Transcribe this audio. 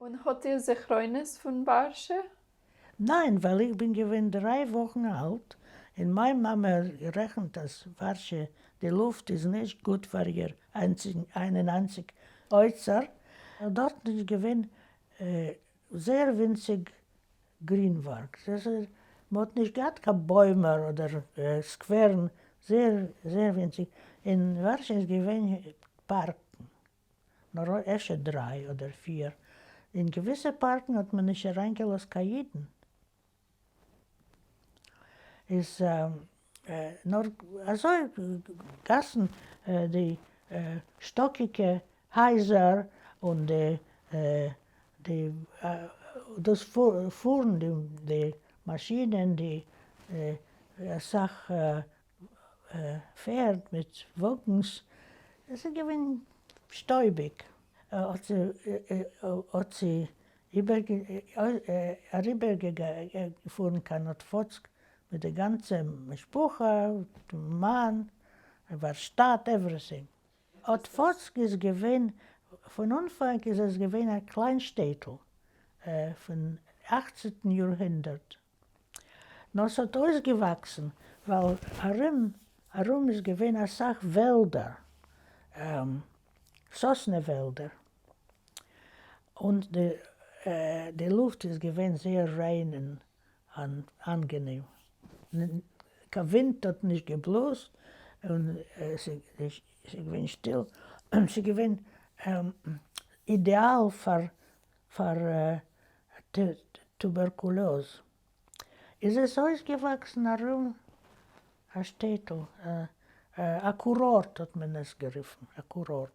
און האט איר זכרונות פון ווארשע? ניין, ווייל איך בין געווען 3 וואכן אלט, און מיין מאמע האט גערעכנט אז ווארשע, די לופט איז נישט גוט פאר איר איינציגן איין און איינציג אוצר. דארטן איז געווען זייער ווינציג גרינווארג, מען האט נישט געהאט קיין בוימער אדער סקווערן, זייער זייער ווינציג, אין ווארשע איז געווען פארקן, נאר אפשר דריי אדער פיר, אין געוויסע פארקן האט מען נישט אריינגעלאזט קיין אידן, איז נאר אזוי גאסן די שטאקיגע הייזער און די די דאס פארן די מאשינען די אסאך פערד מיט וואגנס, עס איז געווען שטויביג. האט זי אריבערגעפארן קיין אטוואצק מיט די גאנצע משפחה, מאן, ווארשטאט, everything. אטוואצק איז געווען, פון אנפאנג איז עס געווען א קליין שטעטל פון אכצנטן יארהונדערט, נאר ס'האט אויסגעוואקסן ווייל ארום ארום איז געווען אסאך וועלדער, סאסנע וועלדער, און די לופט איז געווען זייער ריין און אנגענעם, קיין ווינט האט נישט געבלאזט און עס איז געווען שטיל, עס איז געווען אידעאל פאר פאר טובערקולאז. איז עס אויסגעוואקסן ארום א שטעטל, א קורארט האט מען עס גערופן, א קורארט.